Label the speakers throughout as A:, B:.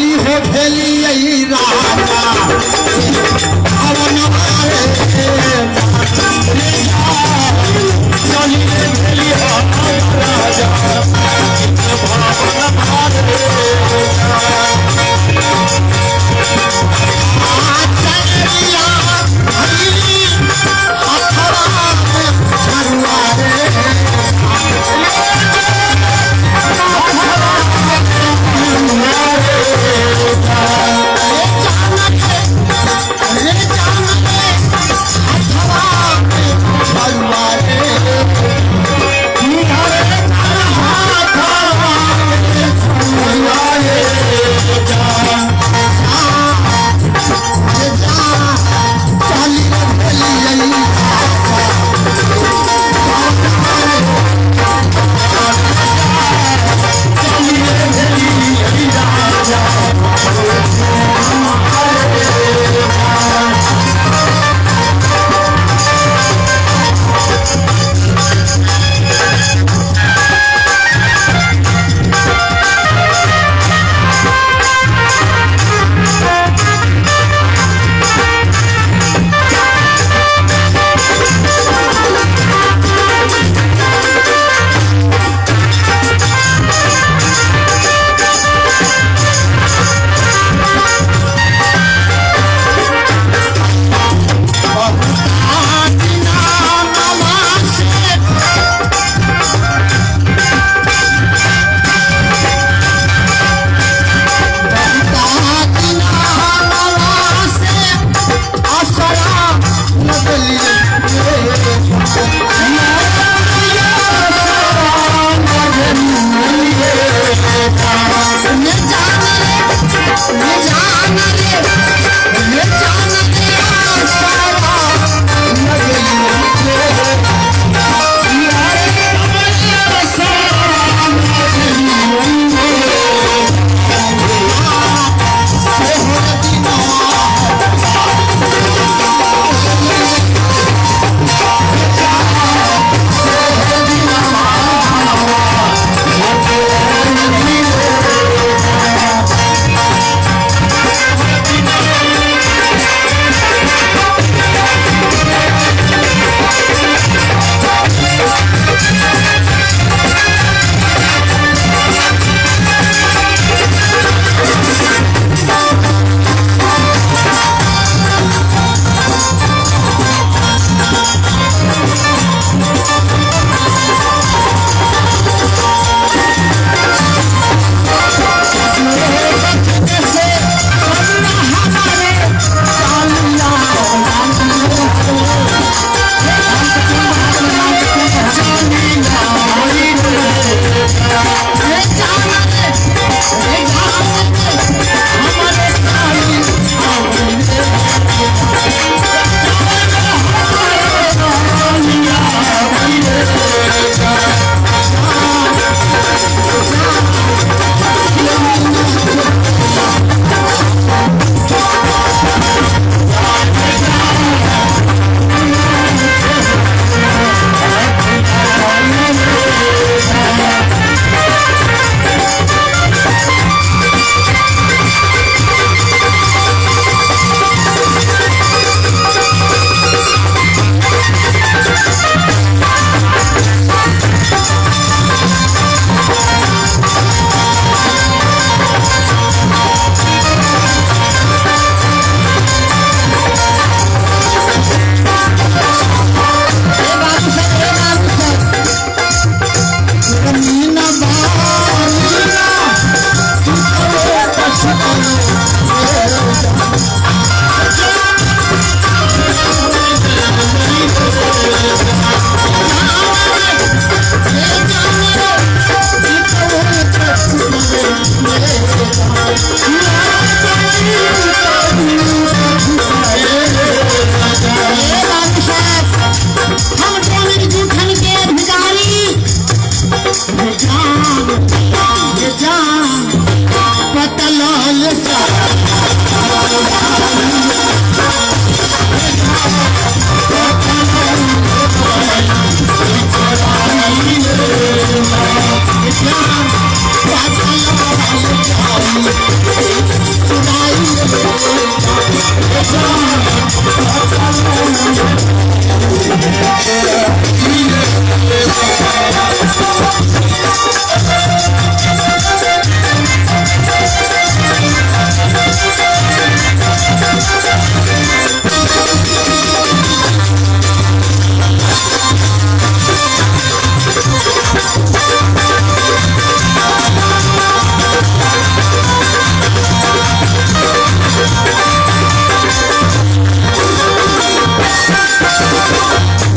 A: चली हो भेली राजा भवन रे।
B: चली रे भेली राजा भवन रे।
A: चलिया भैली हथवा में झरुआ रे। रे जानके, रे जानके हथवा में झरुआ रे।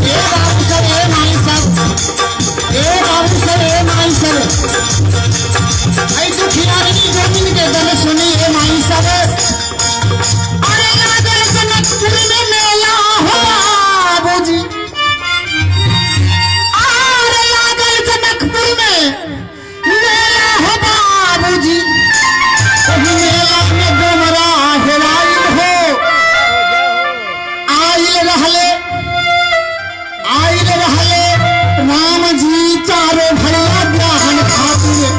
A: ए बाबू सर, ए माई सर, ए बाबू सर, ए माई सर, ऐ दुखियारी गोविंद के दर सुनी ए माई सर। अरे लागल जनकपुर में मेला हो बाबूजी, अरे लागल जनकपुर में मेला हो बाबूजी, ओही मेला में डोमरा हेराइल हो, आइल रहले, आइल रहले राम जी चारो भैया ब्याहन खातिर,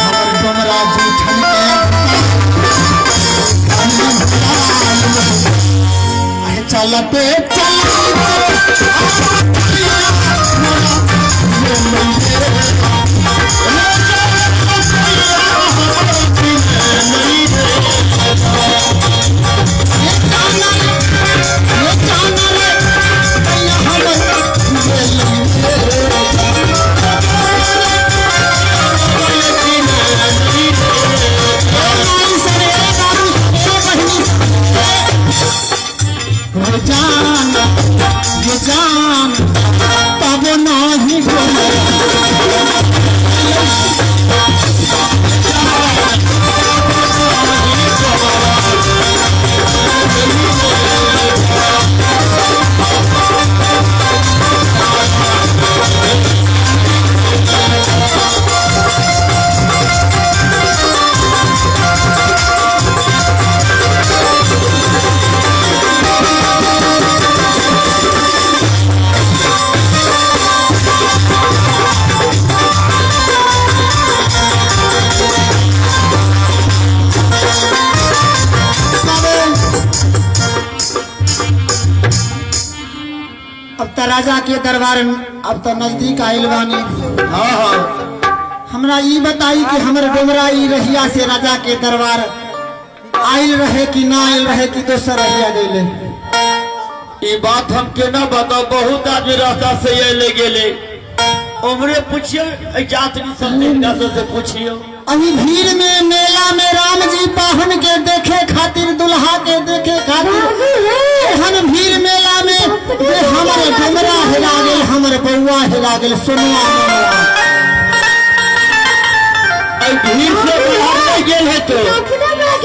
A: हमर डोमरा जी ठनके चलते जान जान तब नाही अब त राजा के दरबार अब तो नजदीक आइल बानी।
B: हाँ हाँ,
A: हमरा ई बताई कि हमर डोमरा ई रहिया से राजा के दरबार आइल रहे कि ना आइल रहे कि दोसर रहिया गइले?
B: ई बात हम केना बताओ, बहुत आदमी रास्ता से अले गेले, उमरे पूछियो, जात नहीं समझे से पूछियो।
A: अभी भीड़ में मेला में राम जी पाहुन के देखे खातिर, दुल्हा के देखे खातिर एहन भीड़ मेला में जे हमर डोमरा हेरा गेल, हमर बउआ हेरा गेल, सोनुआ मोनुआ।
B: अई भीड़ से बाहर नहीं गेल है तो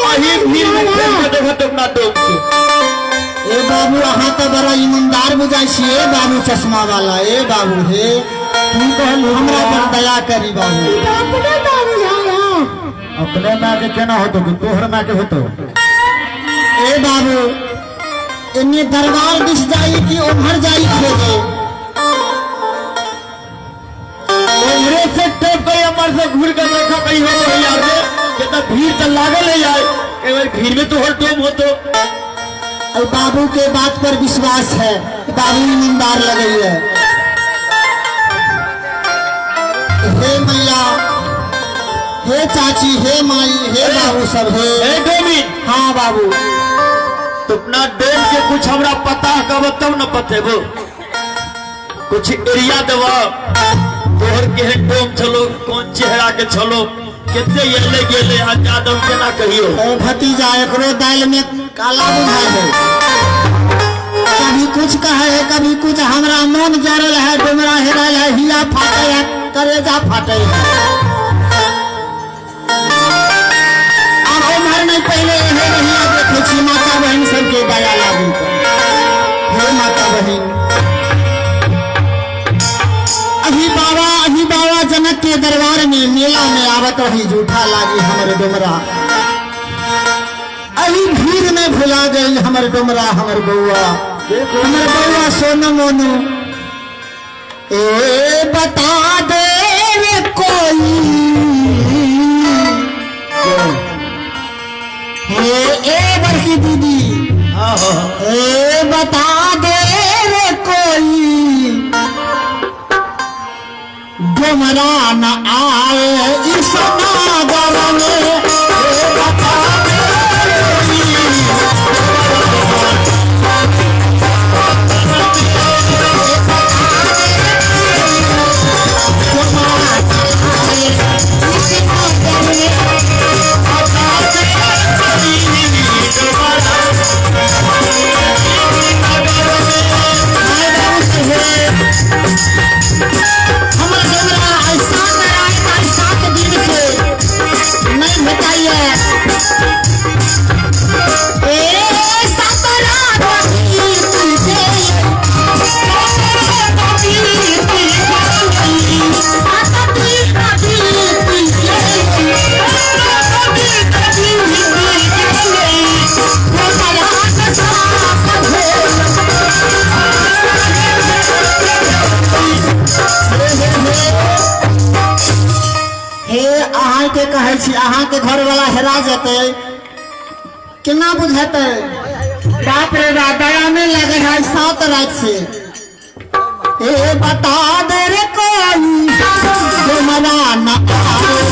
B: अही भीड़ में फेंक के देखो तो अपना डोम के।
A: ए बाबू, अहाँ तो बड़ा ईमानदार बुझाइ छी। ए बाबू चश्मा वाला, ए बाबू हे,
C: तू कहलू
A: हमरा पर दया करी बाबू।
C: अपने माँ के केना होतो कि तोहर माँ के होतो?
A: ए बाबू, एने दरबार दिस जाई कि उम्हर जाई खोजे?
B: उमरे से टप गई, अमर से घूर कर देखा कहीं हो तो यार रे, कितना भीड़ तो लागल है यार, कई बार भीड़ में तो हर डोम होतो।
A: और बाबू के बात पर विश्वास है, बाबू ईमानदार लगे है। हे मैया, हे चाची, हे माई, हे बाबू सब, हे
B: ए डोमी।
A: हाँ बाबू।
B: तो अपना डोम के कुछ हमरा पता कब तब न पतेबो, कुछ एरिया देवा, तोहर केहन डोम छलो, कौन चेहरा के छलो, कितने येले गेले आ जादम केना कहियो।
A: ओ भतीजा, एकरो दाल में काला बुझाय है, कभी कुछ कहे है कभी कुछ। हमरा मन जरल है, डोमरा हेरायल है, हिया फाटे है, करेजा फाटे है। अब उम्र नहीं पहले एहे रहिया देखे छी, माता बहन सबके दया लागू। हे माता बहन, अभी बाबा, अभी बाबा जनक के दरबार में मेला में आवत रही, झूठा लागी हमर डोमरा, अभी भीड़ में भुला गई हमर डोमरा, हमर बउआ, हमर बउआ सोनू मोनू। ए बता दे रे कोई, हे ए बड़की दीदी,
B: हाँ हाँ।
A: ए बता दे रे कोई डोमरा न आए इस नगर में। ए बता दे कोई हमर डोमरा आइ 7 राति आइ 7 दिन से नहीं भेटाइए। ए 7 रात हे अहाँ के कहै छी, अहाँ के घर वाला हेरा जेतै केना बुझेतै? बाप रे बाप, दया नहीं लगे है 7 रात से। ए बता दे रे कोई डोमरा न आए।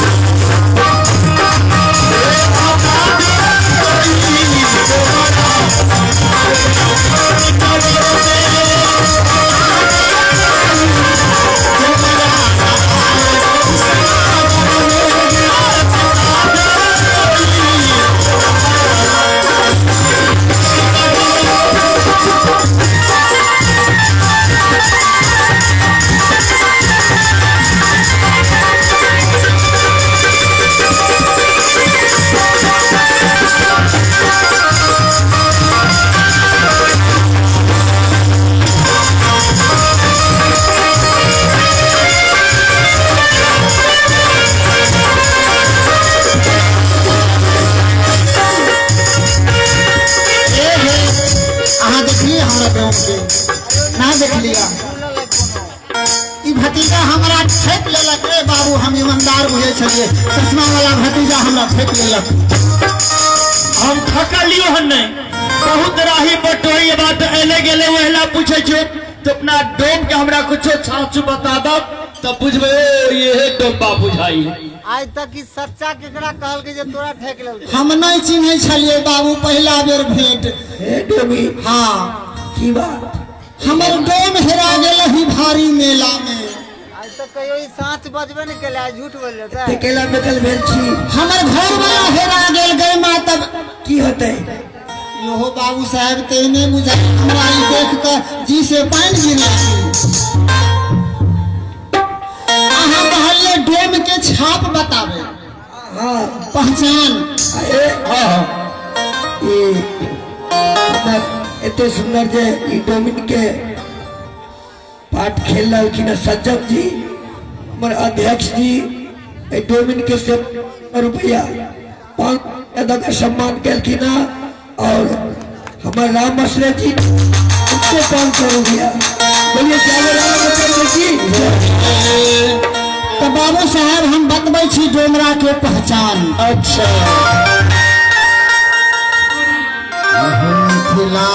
A: ए हे अहाँ देखलिए हमरा डोम के? ना देखलिए? ई भतीजा हमरा ठेक लेलक रे बाबू, हम ईमानदार बुझै छलिए, चश्मा वाला भतीजा हमरा ठेक लेलक।
B: हम थकलियो हन नहीं, बहुत राही बटोही बात एले गेले वहला पूछे छो तो अपना डोम के हमरा कुछो छाछू बता दब तब बुझबे ये डोम्बा बुझाई।
D: आज तक ई सच्चा केकरा कहल के जे तोरा ठेक लेल?
A: हम नहीं चिन्है छलिए बाबू, पहिला बेर भेंट।
E: हे डोमी,
A: हाँ
E: की बात?
A: हमर डोम हेरा गेल ही भारी मेला में।
D: आज तक कहियो ई साँच बजबे नहीं केले, आज झूठ बोल लेतै।
E: अकेला बेकल भेल छी।
A: हमर घर वाला हेरा गेल गई माँ, तब
E: की होतै?
A: यो बाबू साहब तेने बुझाई हमरा ई देख के जी से पानि गिर। अहाँ कहलिए डोम के छाप बतावे,
E: हाँ
A: पहचान।
E: ए
B: हाँ
E: ई एते सुंदर जे ई डोमिन के पाठ खेल रहलखिन सज्जन जी, हमर अध्यक्ष जी, ए डोमिन के से रुपया 5 दऽ के सम्मान केलखिन और हमर राम आश्रय जी उनको 500 रुपया। बोलिए रामचंद्र जी।
A: तो बाबू साहब हम बतबै छी डोमरा के पहचान।
B: अच्छा।
A: मिथिला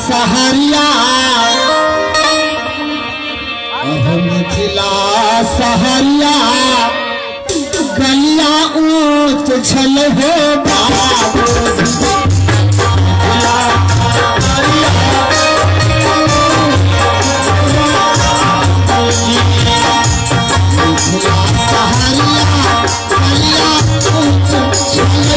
A: सहरिया, मिथिला सहरिया गलिया ऊँच छल हो बाबू। मिथिला सहरिया गलिया ऊँच छल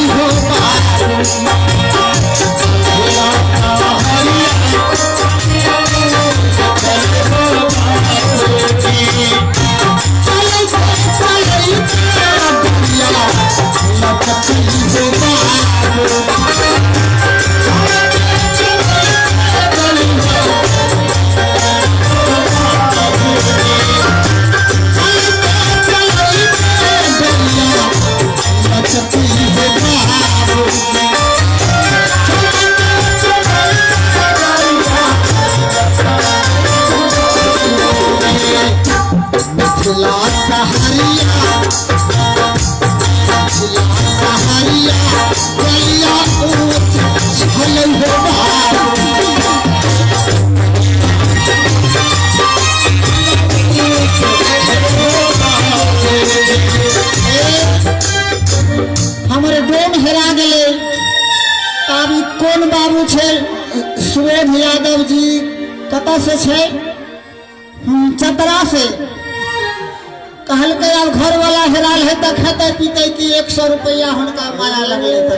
A: कोन बाबू छै सुबोध यादव जी कतऽ से छै चतरा से कहलकै आब घरवाला हेराल है तऽ खेतै पीतै कि 100 रुपैआ हुनका माया लगलै।